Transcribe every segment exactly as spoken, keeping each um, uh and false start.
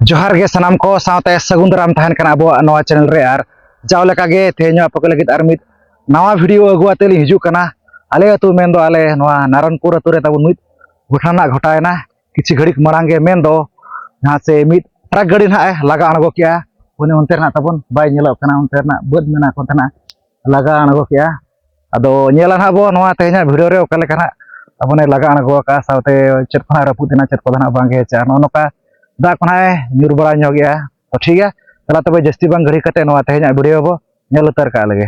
ᱡᱚᱦᱟᱨ ᱜᱮ ᱥᱟᱱᱟᱢ ᱠᱚ ᱥᱟᱶᱛᱮ ᱥᱟᱹᱜᱩᱱ ᱫᱟᱨᱟᱢ ᱛᱟᱦᱮᱱ ᱠᱟᱱᱟ ᱟᱵᱚᱣᱟᱜ ᱱᱚᱣᱟ ᱪᱮᱱᱮᱞ ᱨᱮ᱾ ᱟᱨ ᱡᱟᱣ ᱞᱮᱠᱟ ᱜᱮ ᱛᱮᱦᱮᱧ ᱦᱚᱸ ᱟᱯᱮ ᱠᱚ ᱞᱟᱹᱜᱤᱫ ᱟᱨ ᱢᱤᱫ ᱱᱟᱣᱟ ᱵᱷᱤᱰᱤᱭᱳ ᱟᱹᱜᱩ ᱟᱛᱮ ᱞᱤᱧ ᱦᱤᱡᱩᱜ ᱠᱟᱱᱟ᱾ ᱟᱞᱮ ᱟᱹᱛᱩ ᱢᱮᱱᱫᱚ ᱟᱞᱮ ᱱᱚᱣᱟ ᱱᱟᱨᱟᱱᱯᱩᱨ ᱟᱹᱛᱩ ᱨᱮ ᱛᱟᱵᱚᱱ ᱢᱤᱫ ᱜᱷᱚᱴᱚᱱᱟ ᱜᱷᱚᱴᱟᱣᱮᱱᱟ ᱠᱤᱪᱷᱩ ᱜᱷᱟᱹᱲᱤᱡ ᱢᱟᱲᱟᱝ ᱜᱮ᱾ ᱢᱮᱱᱫᱚ ᱡᱟᱦᱟᱸ ᱥᱮ ᱢᱤᱫ ᱴᱨᱟᱠ ᱜᱟᱹᱰᱤ ᱱᱟᱦᱟᱜ ᱮ ᱞᱟᱜᱟ ᱟᱬᱜᱚ ᱠᱮᱜᱼᱟ, ᱩᱱᱤ ᱚᱱᱛᱮ ᱨᱮ ᱱᱟᱦᱟᱜ ᱛᱟᱵᱚᱱ ᱵᱟᱭ ᱧᱮᱞᱚᱜ ᱠᱟᱱᱟ, ᱚᱱᱛᱮ ᱨᱮᱱᱟᱜ ᱵᱟᱹᱫᱽ ᱢᱮᱱᱟᱜ ᱠᱚ ᱛᱟᱦᱮᱱᱟ, ᱞᱟᱜᱟ ᱟᱬᱜᱚ ᱠᱮᱜᱼᱟ᱾ ᱟᱫᱚ ᱧᱮᱞᱟ ᱱᱟᱦᱟᱜ ᱵᱚ ᱱᱚᱣᱟ ᱛᱮᱦᱮᱧᱟᱜ ᱵᱷᱤᱰᱤᱭᱳ ᱨᱮ ᱚᱠᱟ ᱞᱮᱠᱟ ᱱᱟᱦᱟᱜ ᱛᱟᱵᱚᱱᱮ ᱞᱟᱜᱟ ᱟᱬᱜᱚ ᱟᱠᱟᱫᱼᱟ, ᱥᱟᱶᱛᱮ ᱪᱮᱫ ᱠᱚ ᱱᱟᱦᱟᱜ ᱨᱟᱹᱯᱩᱫ ᱮᱱᱟ, ᱪᱮᱫ ᱠᱚᱫᱚ ᱱᱟᱦᱟᱜ ᱵᱟᱝ ᱜᱮ ᱦᱮᱸᱪᱟ᱾ ᱱᱚᱜᱼᱚ ᱱᱚᱝᱠᱟ ᱫᱟᱜ ᱠᱚ ᱱᱟᱦᱟᱜ ᱮ ᱧᱩᱨ ᱵᱟᱲᱟ ᱧᱚᱜᱮᱜᱼᱟ᱾ ᱛᱚ ᱴᱷᱤᱠ ᱜᱮᱭᱟ, ᱛᱟᱦᱚᱞᱮ ᱛᱚᱵᱮ ᱡᱟᱹᱥᱛᱤ ᱵᱟᱝ ᱜᱷᱟᱹᱲᱤ ᱠᱟᱛᱮ ᱱᱚᱣᱟ ᱛᱮᱦᱮᱧᱟᱜ ᱵᱷᱤᱰᱤᱭᱳ ᱵᱚ ᱧᱮᱞ ᱩᱛᱟᱹᱨ ᱠᱟᱜ ᱞᱮᱜᱮ᱾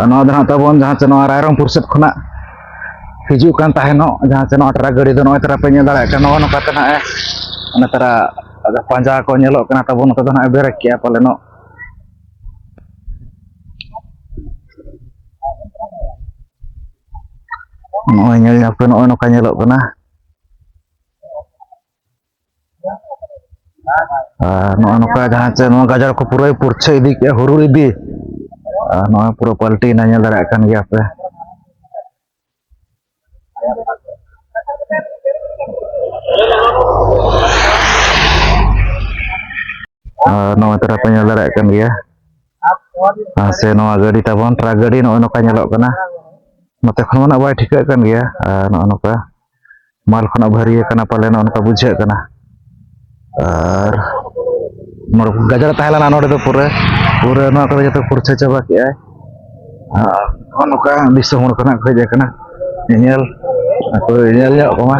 ᱟᱨ ᱱᱚᱣᱟ ᱫᱚ ᱱᱟᱦᱟᱜ ᱛᱟᱵᱚᱱ ᱡᱟᱦᱟᱸ ᱪᱮ ᱱᱚᱣᱟ ᱨᱟᱭᱨᱚᱝᱯᱩᱨ ᱥᱮᱫ ᱠᱷᱚᱱᱟᱜ ᱦᱤᱡᱩᱜ ᱠᱟᱱ ᱛᱟᱦᱮᱱᱚᱜ, ᱡᱟᱦᱟᱸ ᱪᱮ ᱱᱚᱣᱟ ᱴᱨᱟᱠ ᱜᱟᱹᱰᱤ ᱫᱚ ᱱᱚᱜᱼᱚᱭ ᱛᱟᱨᱟ ᱯᱮ ᱧᱮᱞ ᱫᱟᱲᱮᱭᱟᱜ ᱠᱟᱱᱟ, ᱱᱚᱜᱼᱚ ᱱᱚᱝᱠᱟ ᱛᱮ ᱱᱟᱦᱟᱜ ᱮ, ᱚᱱᱟ ᱛᱟᱨᱟ ᱯᱟᱸᱡᱟ ᱠᱚ ᱧᱮᱞᱚᱜ ᱠᱟᱱᱟ ᱛᱟᱵᱚᱱ, ᱱᱚᱛᱮ ᱫᱚ ᱱᱟᱦᱟᱜ ᱮ ᱵᱨᱮᱠ ᱠᱮᱜᱼᱟ ᱯᱟᱞᱮᱱᱚᱜ᱾ ᱱᱚᱜᱼᱚᱭ ᱧᱮᱞ ᱧᱟᱢ ᱯᱮ, ᱱᱚᱜᱼᱚᱭ ᱱᱚᱝᱠᱟ ᱧᱮᱞᱚᱜ ᱠᱟᱱᱟ᱾ ᱟᱨ ᱱᱚᱜᱼᱚ ᱱᱚᱝᱠᱟ ᱡᱟᱦᱟᱸ ᱪᱮ ᱱᱚᱣᱟ ᱜᱟᱡᱟᱲ ᱠᱚ ᱯᱩᱨᱟᱹᱭ ᱯᱩᱨᱪᱷᱟᱹ ᱤᱫᱤ ᱠᱮᱜᱼᱟ, ᱦᱩᱨᱩᱲ ᱤᱫᱤ᱾ ᱟᱨ ᱱᱚᱜᱼᱚᱭ ᱯᱩᱨᱟᱹ ᱯᱟᱞᱴᱤᱭᱮᱱᱟ, ᱧᱮᱞ ᱫᱟᱲᱮᱭᱟᱜ ᱠᱟᱱ ᱜᱮᱭᱟ ᱯᱮ᱾ ᱟᱨ ᱱᱚᱣᱟ ᱛᱟᱨᱟ ᱯᱮ ᱧᱮᱞ ᱫᱟᱲᱮᱭᱟᱜ ᱠᱟᱱ ᱜᱮᱭᱟ᱾ ᱟᱨ ᱥᱮ ᱱᱚᱣᱟ ᱜᱟᱹᱰᱤ ᱛᱟᱵᱚᱱ, ᱴᱨᱟᱠ ᱜᱟᱹᱰᱤ ᱱᱚᱜᱼᱚᱭ ᱱᱚᱝᱠᱟ ᱧᱮᱞᱚᱜ ᱠᱟᱱᱟ᱾ ᱱᱚᱛᱮ ᱠᱷᱚᱱ ᱢᱟ ᱱᱟᱜ ᱵᱟᱭ ᱴᱷᱤᱠᱟᱹᱜ ᱠᱟᱱ ᱜᱮᱭᱟ᱾ ᱟᱨ ᱱᱚᱜᱼᱚ ᱱᱚᱝᱠᱟ ᱢᱟᱞ ᱠᱷᱚᱱᱟᱜ ᱵᱷᱟᱹᱨᱤ ᱟᱠᱟᱱᱟ ᱯᱟᱞᱮ, ᱱᱚᱜᱼᱚ ᱱᱚᱝᱠᱟ ᱵᱩᱡᱷᱟᱹᱜ ᱠᱟᱱᱟ᱾ ᱟᱨ ᱱᱚᱰᱮ ᱜᱟᱡᱟᱲ ᱛᱟᱦᱮᱸ ᱞᱮᱱᱟ, ᱱᱚᱰᱮ ᱫᱚ ᱯᱩᱨᱟᱹ, ᱯᱩᱨᱟᱹ ᱱᱚᱣᱟ ᱠᱚᱫᱚ ᱡᱚᱛᱚ ᱯᱩᱨᱪᱷᱟᱹ ᱪᱟᱵᱟ ᱠᱮᱜᱼᱟᱭ᱾ ᱟᱨ ᱱᱚᱜᱼᱚ ᱱᱚᱝᱠᱟ ᱫᱤᱥᱚᱢ ᱦᱚᱲ ᱠᱚ ᱱᱟᱜ ᱠᱚ ᱦᱮᱡ ᱟᱠᱟᱱᱟ ᱧᱮᱧᱮᱞ, ᱟᱠᱚ ᱧᱮᱞ ᱧᱚᱜ ᱠᱚᱢᱟ᱾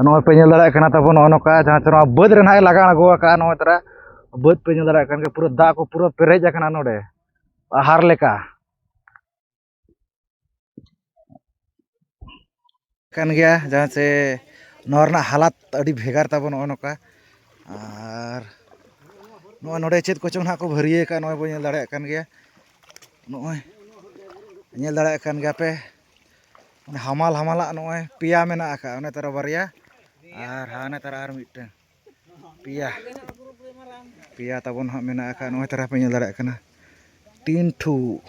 ᱱᱚᱜᱼᱚᱭ ᱯᱮ ᱧᱮᱞ ᱫᱟᱲᱮᱭᱟᱜ ᱠᱟᱱᱟ ᱛᱟᱵᱚᱱ, ᱱᱚᱜᱼᱚ ᱱᱚᱝᱠᱟ ᱡᱟᱦᱟᱸ ᱪᱮ ᱱᱚᱣᱟ ᱵᱟᱹᱫᱽ ᱨᱮ ᱱᱟᱦᱟᱜ ᱮ ᱞᱟᱜᱟ ᱟᱬᱜᱚ ᱟᱠᱟᱫᱼᱟ᱾ ᱱᱚᱜᱼᱚᱭ ᱛᱟᱨᱟ ᱵᱟᱹᱫᱽ ᱯᱮ ᱧᱮᱞ ᱫᱟᱲᱮᱭᱟᱜ ᱠᱟᱱ ᱜᱮᱭᱟ, ᱯᱩᱨᱟᱹ ᱫᱟᱜ ᱠᱚ ᱯᱩᱨᱟᱹ ᱯᱮᱨᱮᱡ ᱟᱠᱟᱱᱟ ᱱᱚᱰᱮ ᱟᱦᱟᱨ ᱞᱮᱠᱟ᱾ ᱠᱟᱱ ᱜᱮᱭᱟ, ᱡᱟᱦᱟᱸ ᱪᱮ ᱱᱚᱣᱟ ᱨᱮᱱᱟᱜ ᱦᱟᱞᱟᱛ ᱟᱹᱰᱤ ᱵᱷᱮᱜᱟᱨ ᱛᱟᱵᱚᱱ ᱱᱚᱜᱼᱚ ᱱᱚᱝᱠᱟ᱾ ᱟᱨ ᱱᱚᱜᱼᱚᱭ ᱱᱚᱰᱮ ᱪᱮᱫ ᱠᱚᱪᱚᱝ ᱱᱟᱦᱟᱜ ᱠᱚ ᱵᱷᱟᱹᱨᱤᱭᱟᱹ ᱟᱠᱟᱫ, ᱱᱚᱜᱼᱚᱭ ᱵᱚᱱ ᱧᱮᱞ ᱫᱟᱲᱮᱭᱟᱜ ᱠᱟᱱ ᱜᱮᱭᱟ᱾ ᱱᱚᱜᱼᱚᱭ ᱧᱮᱞ ᱫᱟᱲᱮᱭᱟᱜ ᱠᱟᱱ ᱜᱮᱭᱟ ᱯᱮ, ᱦᱟᱢᱟᱞ ᱦᱟᱢᱟᱞᱟᱜ ᱱᱚᱜᱼᱚᱭ ᱯᱮᱭᱟ ᱢᱮᱱᱟᱜ ᱟᱠᱟᱫ, ᱚᱱᱮ ᱛᱟᱨᱟ ᱵᱟᱨᱭᱟ ᱟᱨ ᱦᱟᱱᱮ ᱛᱟᱨᱟ ᱟᱨ ᱢᱤᱫᱴᱟᱝ᱾ ᱯᱮᱭᱟ, ᱯᱮᱭᱟ ᱛᱟᱵᱚᱱ ᱦᱟᱸᱜ ᱢᱮᱱᱟᱜ ᱟᱠᱟᱫ᱾ ᱱᱚᱜᱼᱚᱭ ᱛᱟᱨᱟ ᱯᱮ ᱧᱮᱞ ᱫᱟᱲᱮᱭᱟᱜ ᱠᱟᱱᱟ, ᱛᱤᱱ ᱴᱷᱩ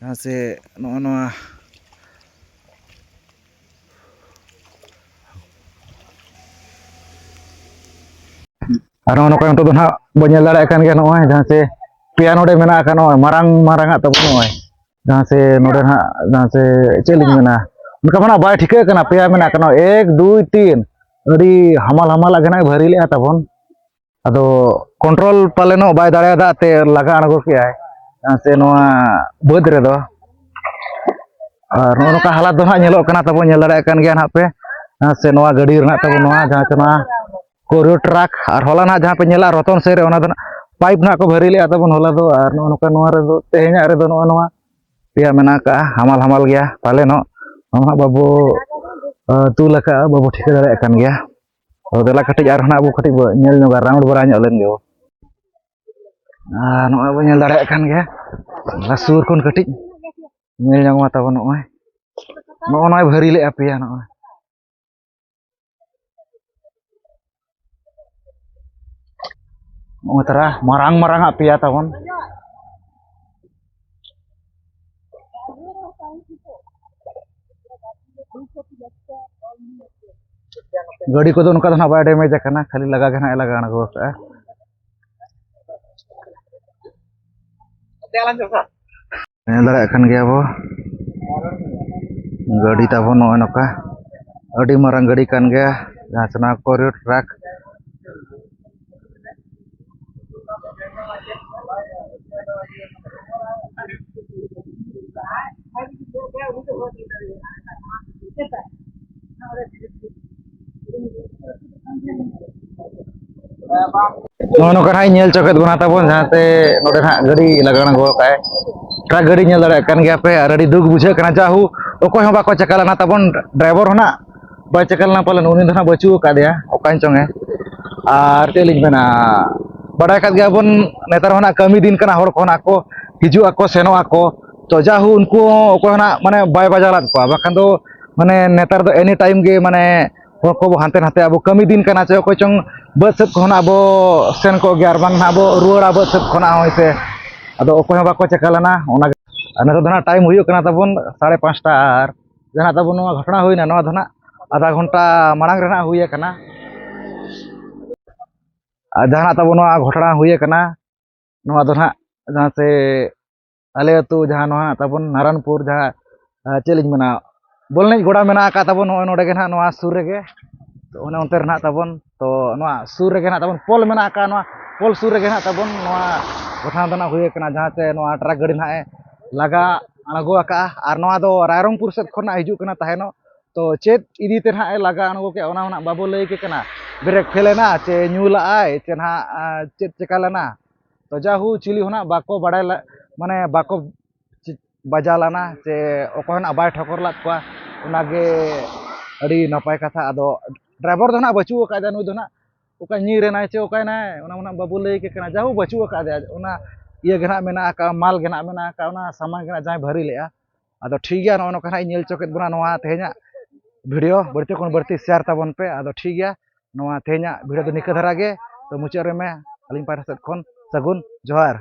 ᱡᱟᱦᱟᱸ ᱥᱮ ᱱᱚᱜᱼᱚ ᱱᱚᱣᱟ, ᱟᱨ ᱱᱚᱜᱼᱚ ᱱᱚᱝᱠᱟ ᱱᱤᱛᱚᱜ ᱫᱚ ᱱᱟᱦᱟᱜ ᱵᱚᱱ ᱧᱮᱞ ᱫᱟᱲᱮᱭᱟᱜ ᱠᱟᱱ ᱜᱮᱭᱟ, ᱱᱚᱜᱼᱚᱭ ᱡᱟᱦᱟᱸ ᱥᱮ ᱯᱮᱭᱟ ᱱᱚᱰᱮ ᱢᱮᱱᱟᱜ ᱟᱠᱟᱫ, ᱱᱚᱜᱼᱚᱭ ᱢᱟᱨᱟᱝ ᱢᱟᱨᱟᱝ ᱟᱜ ᱛᱟᱵᱚᱱ, ᱱᱚᱜᱼᱚᱭ ᱡᱟᱦᱟᱸ ᱥᱮ ᱱᱚᱰᱮ ᱱᱟᱦᱟᱜ, ᱡᱟᱦᱟᱸ ᱥᱮ ᱪᱮᱫ ᱞᱤᱧ ᱢᱮᱱᱟ, ᱚᱱᱠᱟ ᱢᱟ ᱱᱟᱦᱟᱜ ᱵᱟᱭ ᱴᱷᱤᱠᱟᱹᱜ ᱠᱟᱱᱟ, ᱯᱮᱭᱟ ᱢᱮᱱᱟᱜ ᱟᱠᱟᱫ, ᱱᱚᱜᱼᱚᱭ ᱮᱠ, ᱫᱩᱭ, ᱛᱤᱱ, ᱟᱹᱰᱤ ᱦᱟᱢᱟᱞ ᱦᱟᱢᱟᱞᱟᱜ ᱜᱮ ᱱᱟᱦᱟᱜ ᱵᱷᱟᱹᱨᱤ ᱞᱮᱜᱼᱟ ᱛᱟᱵᱚᱱ᱾ ᱟᱫᱚ control ᱯᱟᱞᱮᱱᱚᱜ ᱵᱟᱭ ᱫᱟᱲᱮᱭᱟᱫᱟ ᱛᱮ ᱞᱟᱜᱟ ᱟᱬᱜᱚ ᱠᱮᱜᱼᱟᱭ, ᱥᱮ ᱱᱚᱣᱟ ᱵᱟᱹᱫᱽ ᱨᱮᱫᱚ᱾ ᱟᱨ ᱱᱚᱜᱼᱚ ᱱᱚᱝᱠᱟ ᱦᱟᱞᱟᱛ ᱫᱚ ᱱᱟᱦᱟᱜ ᱧᱮᱞᱚᱜ ᱠᱟᱱᱟ ᱛᱟᱵᱚᱱ, ᱧᱮᱞ ᱫᱟᱲᱮᱭᱟᱜ ᱠᱟᱱ ᱜᱮᱭᱟ ᱱᱟᱦᱟᱜ ᱯᱮ, ᱥᱮ ᱱᱚᱣᱟ ᱜᱟᱹᱰᱤ ᱨᱮᱱᱟᱜ ᱛᱟᱵᱚᱱ ᱱᱚᱣᱟ ᱡᱟᱦᱟᱸ ᱥᱮ ᱱᱚᱣᱟ ᱠᱳᱨᱤᱭᱳ ᱴᱨᱟᱠ, ᱟᱨ ᱦᱚᱞᱟ ᱱᱟᱦᱟᱜ ᱡᱟᱦᱟᱸ ᱯᱮ ᱧᱮᱞᱟ ᱨᱚᱛᱚᱱ ᱥᱮᱫ ᱨᱮ, ᱚᱱᱟ ᱫᱚ ᱱᱟᱦᱟᱜ ᱯᱟᱭᱤᱯ ᱱᱟᱦᱟᱜ ᱠᱚ ᱵᱷᱟᱹᱨᱤ ᱞᱮᱜᱼᱟ ᱛᱟᱵᱚᱱ ᱦᱚᱞᱟ ᱫᱚ᱾ ᱟᱨ ᱱᱚᱜᱼᱚ ᱱᱚᱝᱠᱟ ᱱᱚᱣᱟ ᱨᱮᱫᱚ, ᱛᱮᱦᱮᱧᱟᱜ ᱨᱮᱫᱚ ᱱᱚᱜᱼᱚ ᱱᱚᱣᱟ ᱯᱮᱭᱟ ᱢᱮᱱᱟᱜ ᱟᱠᱟᱜᱼᱟ, ᱦᱟᱢᱟᱞ ᱦᱟᱢᱟᱞ ᱜᱮᱭᱟ ᱯᱟᱞᱮᱱᱚᱜ, ᱱᱚᱣᱟ ᱱᱟᱦᱟᱜ ᱵᱟᱵᱚ, ᱟ, ᱛᱩᱞ ᱟᱠᱟᱜᱼᱟ, ᱵᱟᱵᱚ ᱴᱷᱤᱠᱟᱹ ᱫᱟᱲᱮᱭᱟᱜ ᱠᱟᱱ ᱜᱮᱭᱟ᱾ ᱟᱫᱚ ᱫᱮᱞᱟ ᱠᱟᱹᱴᱤᱡ ᱟᱨᱦᱚᱸ ᱱᱟᱦᱟᱜ ᱵᱚ ᱠᱟᱹᱴᱤᱡ ᱵᱚ ᱧᱮᱞ ᱧᱚᱜᱟ, ᱨᱟᱣᱩᱱᱰ ᱵᱟᱲᱟ ᱧᱚᱜ ᱞᱮᱱ ᱜᱮᱵᱚ᱾ ᱟᱨ ᱱᱚᱜᱼᱚᱭ ᱵᱚ ᱧᱮᱞ ᱫᱟᱲᱮᱭᱟᱜ ᱠᱟᱱ ᱜᱮᱭᱟ, ᱚᱱᱟ ᱥᱩᱨ ᱠᱷᱚᱱ ᱠᱟᱹᱴᱤᱡ ᱧᱮᱞ ᱧᱟᱢᱚᱜᱼᱟ ᱛᱟᱵᱚᱱ᱾ ᱱᱚᱜᱼᱚᱭ, ᱱᱚᱜᱼᱚ ᱱᱚᱣᱟᱭ ᱵᱷᱟᱹᱨᱤ ᱞᱮᱜᱼᱟ ᱯᱮᱭᱟ, ᱱᱚᱜᱼᱚᱭ, ᱱᱚᱜᱼᱚᱭ ᱛᱟᱨᱟ ᱢᱟᱨᱟᱝ ᱢᱟᱨᱟᱝ ᱟᱜ ᱯᱮᱭᱟ ᱛᱟᱵᱚᱱ᱾ ᱜᱟᱹᱰᱤ ᱠᱚᱫᱚ ᱱᱚᱝᱠᱟ ᱫᱚ ᱱᱟᱦᱟᱜ ᱵᱟᱭ ᱰᱮᱢᱮᱡᱽ ᱟᱠᱟᱱᱟ, ᱠᱷᱟᱹᱞᱤ ᱞᱟᱜᱟ ᱜᱮ ᱱᱟᱦᱟᱜ ᱮ ᱞᱟᱜᱟ ᱟᱬᱜᱚ ᱟᱠᱟᱜᱼᱟ᱾ ᱧᱮᱞ ᱫᱟᱲᱮᱭᱟᱜ ᱠᱟᱱ ᱜᱮᱭᱟ ᱵᱚ, ᱜᱟᱹᱰᱤ ᱛᱟᱵᱚᱱ ᱱᱚᱜᱼᱚᱭ ᱱᱚᱝᱠᱟ ᱟᱹᱰᱤ ᱢᱟᱨᱟᱝ ᱜᱟᱹᱰᱤ ᱠᱟᱱ ᱜᱮᱭᱟ, ᱡᱟᱦᱟᱸ ᱥᱮ ᱱᱚᱣᱟ ᱠᱳᱨᱤᱭᱳ ᱴᱨᱟᱠ᱾ ᱱᱚᱜᱼᱚ ᱱᱚᱝᱠᱟ ᱱᱟᱦᱟᱜ ᱤᱧ ᱧᱮᱞ ᱦᱚᱪᱚ ᱠᱮᱫ ᱵᱚᱱᱟ ᱛᱟᱵᱚᱱ, ᱡᱟᱦᱟᱸᱛᱮ ᱱᱚᱰᱮ ᱱᱟᱦᱟᱜ ᱜᱟᱹᱰᱤ ᱞᱟᱜᱟ ᱟᱬᱜᱚ ᱟᱠᱟᱫᱼᱟᱭ᱾ ᱴᱨᱟᱠ ᱜᱟᱹᱰᱤ ᱧᱮᱞ ᱫᱟᱲᱮᱭᱟᱜ ᱠᱟᱱ ᱜᱮᱭᱟ ᱯᱮ, ᱟᱨ ᱟᱹᱰᱤ ᱫᱩᱠ ᱵᱩᱡᱷᱟᱹᱜ ᱠᱟᱱᱟ᱾ ᱡᱟᱦᱳ, ᱚᱠᱚᱭ ᱦᱚᱸ ᱵᱟᱠᱚ ᱪᱮᱠᱟ ᱞᱮᱱᱟ ᱛᱟᱵᱚᱱ, ᱰᱨᱟᱭᱵᱷᱟᱨ ᱦᱚᱸ ᱱᱟᱦᱟᱜ ᱵᱟᱭ ᱪᱮᱠᱟ ᱞᱮᱱᱟ ᱯᱟᱞᱮᱱ, ᱩᱱᱤ ᱫᱚ ᱱᱟᱦᱟᱜ ᱵᱟᱹᱪᱩᱜ ᱟᱠᱟᱫᱮᱭᱟ, ᱚᱠᱟᱭᱮᱱ ᱪᱚᱝᱮ᱾ ᱟᱨ ᱪᱮᱫ ᱞᱤᱧ ᱢᱮᱱᱟ, ᱵᱟᱲᱟᱭ ᱠᱟᱫ ᱜᱮᱭᱟ ᱵᱚᱱ, ᱱᱮᱛᱟᱨ ᱦᱚᱸ ᱱᱟᱦᱟᱜ ᱠᱟᱹᱢᱤ ᱫᱤᱱ ᱠᱟᱱᱟ, ᱦᱚᱲ ᱠᱚ ᱱᱟᱦᱟᱜ ᱠᱚ ᱦᱤᱡᱩᱜ ᱟᱠᱚ ᱥᱮᱱᱚᱜ ᱟᱠᱚ᱾ ᱛᱚ ᱡᱟᱦᱳ, ᱩᱱᱠᱩ ᱦᱚᱸ ᱚᱠᱚᱭ ᱦᱚᱸ ᱱᱟᱦᱟᱜ ᱢᱟᱱᱮ ᱵᱟᱭ ᱵᱟᱡᱟᱣ ᱞᱮᱫ ᱠᱚᱣᱟ, ᱵᱟᱠᱷᱟᱱ ᱫᱚ ᱢᱟᱱᱮ ᱱᱮᱛᱟᱨ ᱫᱚ ᱮᱱᱤ ᱴᱟᱭᱤᱢ ᱜᱮ ᱢᱟᱱᱮ ᱦᱚᱲ ᱠᱚ ᱦᱟᱱᱛᱮ ᱱᱟᱛᱮ, ᱟᱵᱚ ᱠᱟᱹᱢᱤ ᱫᱤᱱ ᱠᱟᱱᱟ ᱪᱮ, ᱚᱠᱚᱭ ᱪᱚᱝ ᱵᱟᱹᱫᱽ ᱥᱮᱫ ᱠᱷᱚᱱᱟᱜ ᱵᱚ ᱥᱮᱱ ᱠᱚᱜ ᱜᱮᱭᱟ, ᱟᱨ ᱵᱟᱝ ᱱᱟᱦᱟᱜ ᱵᱚ ᱨᱩᱣᱟᱹᱲᱟ ᱵᱟᱹᱫᱽ ᱥᱮᱫ ᱠᱷᱚᱱᱟᱜ ᱦᱚᱸ, ᱦᱳᱭ ᱥᱮ᱾ ᱟᱫᱚ ᱚᱠᱚᱭ ᱦᱚᱸ ᱵᱟᱠᱚ ᱪᱮᱠᱟ ᱞᱮᱱᱟ, ᱚᱱᱟ ᱟᱨ ᱱᱤᱛᱚᱜ ᱫᱚ ᱱᱟᱦᱟᱜ ᱴᱟᱭᱤᱢ ᱦᱩᱭᱩᱜ ᱠᱟᱱᱟ ᱛᱟᱵᱚᱱ ᱥᱟᱲᱮ ᱯᱟᱸᱪᱴᱟ᱾ ᱟᱨ ᱡᱟᱦᱟᱸ ᱛᱟᱵᱚᱱ ᱱᱚᱣᱟ ᱜᱷᱚᱴᱚᱱᱟ ᱦᱩᱭᱱᱟ, ᱱᱚᱣᱟ ᱫᱚ ᱱᱟᱦᱟᱜ ᱟᱫᱷᱟ ᱜᱷᱚᱱᱴᱟ ᱢᱟᱲᱟᱝ ᱨᱮ ᱱᱟᱦᱟᱜ ᱦᱩᱭ ᱟᱠᱟᱱᱟ᱾ ᱟᱨ ᱡᱟᱦᱟᱸ ᱛᱟᱵᱚᱱ ᱱᱚᱣᱟ ᱜᱷᱚᱴᱚᱱᱟ ᱦᱩᱭ ᱟᱠᱟᱱᱟ, ᱱᱚᱣᱟ ᱫᱚ ᱱᱟᱦᱟᱜ ᱡᱟᱦᱟᱸ ᱥᱮ ᱟᱞᱮ ᱟᱹᱛᱩ ᱡᱟᱦᱟᱸ ᱱᱚᱣᱟ ᱛᱟᱵᱚᱱ ᱱᱟᱨᱟᱱᱯᱩᱨ, ᱡᱟᱦᱟᱸ, ᱟᱸ, ᱪᱮᱫ ᱞᱤᱧ ᱢᱮᱱᱟ, ᱵᱚᱞ ᱮᱱᱮᱡ ᱜᱚᱰᱟ ᱢᱮᱱᱟᱜ ᱟᱠᱟᱫ ᱛᱟᱵᱚᱱ, ᱱᱚᱜᱼᱚᱭ ᱱᱚᱰᱮ ᱜᱮ ᱱᱟᱦᱟᱜ ᱱᱚᱣᱟ ᱥᱩᱨ ᱨᱮᱜᱮ᱾ ᱛᱚ ᱚᱱᱮ ᱚᱱᱛᱮ ᱨᱮ ᱱᱟᱦᱟᱜ ᱛᱟᱵᱚᱱ, ᱛᱚ ᱱᱚᱣᱟ ᱥᱩᱨ ᱨᱮᱜᱮ ᱱᱟᱦᱟᱜ ᱛᱟᱵᱚᱱ ᱯᱳᱞ ᱢᱮᱱᱟᱜ ᱟᱠᱟᱫ, ᱱᱚᱣᱟ ᱯᱳᱞ ᱥᱩᱨ ᱨᱮᱜᱮ ᱱᱟᱦᱟᱜ ᱛᱟᱵᱚᱱ ᱱᱚᱣᱟ ᱜᱷᱚᱴᱚᱱᱟ ᱫᱚ ᱱᱟᱦᱟᱜ ᱦᱩᱭ ᱟᱠᱟᱱᱟ, ᱡᱟᱦᱟᱸ ᱛᱮ ᱱᱚᱣᱟ ᱴᱨᱟᱠ ᱜᱟᱹᱰᱤ ᱱᱟᱦᱟᱜ ᱮ ᱞᱟᱜᱟ ᱟᱬᱜᱚ ᱟᱠᱟᱫᱼᱟ᱾ ᱟᱨ ᱱᱚᱣᱟ ᱫᱚ ᱨᱟᱭᱨᱚᱝᱯᱩᱨ ᱥᱮᱫ ᱠᱷᱚᱱ ᱱᱟᱦᱟᱜ ᱦᱤᱡᱩᱜ ᱠᱟᱱᱟ ᱛᱟᱦᱮᱱᱚᱜ᱾ ᱛᱚ ᱪᱮᱫ ᱤᱫᱤ ᱛᱮ ᱱᱟᱦᱟᱜ ᱮ ᱞᱟᱜᱟ ᱟᱬᱜᱚ ᱠᱮᱫᱼᱟ, ᱚᱱᱟ ᱦᱚᱸ ᱱᱟᱦᱟᱜ ᱵᱟᱵᱚ ᱞᱟᱹᱭ ᱠᱮ ᱠᱟᱱᱟ᱾ ᱵᱨᱮᱠ ᱯᱷᱮᱞ ᱮᱱᱟ, ᱪᱮ ᱧᱩ ᱞᱟᱜᱼᱟᱭ, ᱪᱮ ᱱᱟᱦᱟᱜ, ᱟᱸ, ᱪᱮᱫ ᱪᱮᱠᱟ ᱞᱮᱱᱟ? ᱛᱚ ᱡᱟᱦᱳ, ᱪᱤᱞᱤ ᱦᱚᱸ ᱱᱟᱦᱟᱜ ᱵᱟᱠᱚ ᱵᱟᱲᱟᱭ ᱞᱮ-, ᱢᱟᱱᱮ ᱵᱟᱠᱚ ᱪᱤ-, ᱵᱟᱡᱟᱣ ᱞᱮᱱᱟ, ᱪᱮ ᱚᱠᱚᱭ ᱦᱚᱸ ᱱᱟᱦᱟᱜ ᱵᱟᱭ ᱴᱷᱚᱠᱚᱨ ᱞᱮᱫ ᱠᱚᱣᱟ᱾ ᱚᱱᱟᱜᱮ ᱟᱹᱰᱤ ᱱᱟᱯᱟᱭ ᱠᱟᱛᱷᱟ᱾ ᱟᱫᱚ ᱰᱨᱟᱭᱵᱷᱟᱨ ᱫᱚ ᱱᱟᱦᱟᱜ ᱵᱟᱹᱪᱩᱜ ᱟᱠᱟᱫᱮᱭᱟ, ᱱᱩᱭ ᱫᱚ ᱱᱟᱦᱟᱜ ᱚᱠᱟ ᱧᱤᱨ ᱮᱱᱟᱭ ᱪᱮ ᱚᱠᱟᱭᱮᱱᱟᱭ, ᱚᱱᱟ ᱢᱟ ᱱᱟᱦᱟᱜ ᱵᱟᱵᱚ ᱞᱟᱹᱭ ᱠᱮ ᱠᱟᱱᱟ᱾ ᱡᱟᱦᱳ, ᱵᱟᱹᱪᱩᱜ ᱟᱠᱟᱫᱮᱭᱟ, ᱚᱱᱟ ᱤᱭᱟᱹ ᱜᱮ ᱱᱟᱦᱟᱜ ᱢᱮᱱᱟᱜ ᱟᱠᱟᱫ, ᱢᱟᱞ ᱜᱮ ᱱᱟᱦᱟᱜ ᱢᱮᱱᱟᱜ ᱟᱠᱟᱫ, ᱚᱱᱟ ᱥᱟᱢᱟᱱ ᱜᱮ ᱱᱟᱦᱟᱜ ᱡᱟᱦᱟᱸᱭ ᱵᱷᱟᱹᱨᱤ ᱞᱮᱫᱼᱟ᱾ ᱟᱫᱚ ᱴᱷᱤᱠ ᱜᱮᱭᱟ, ᱱᱚᱜᱼᱚ ᱱᱚᱝᱠᱟ ᱱᱟᱦᱟᱜ ᱤᱧ ᱧᱮᱞ ᱦᱚᱪᱚ ᱠᱮᱫ ᱵᱚᱱᱟ ᱱᱚᱣᱟ ᱛᱮᱦᱮᱧᱟᱜ ᱵᱷᱤᱰᱤᱭᱳ᱾ ᱵᱟᱹᱲᱛᱤ ᱠᱷᱚᱱ ᱵᱟᱹᱲᱛᱤ ᱥᱮᱭᱟᱨ ᱛᱟᱵᱚᱱ ᱯᱮ᱾ ᱟᱫᱚ ᱴᱷᱤᱠ ᱜᱮᱭᱟ, ᱱᱚᱣᱟ ᱛᱮᱦᱮᱧᱟᱜ ᱵᱷᱤᱰᱤᱭᱳ ᱫᱚ ᱱᱤᱝᱠᱟᱹ ᱫᱷᱟᱨᱟ ᱜᱮ᱾ ᱛᱚ ᱢᱩᱪᱟᱹᱫ ᱨᱮ ᱢᱮ ᱟᱹᱞᱤᱧ ᱯᱟᱦᱴᱟ ᱥᱮᱫ ᱠᱷᱚᱱ ᱥᱟᱹᱜᱩᱱ ᱡᱚᱦᱟᱨ᱾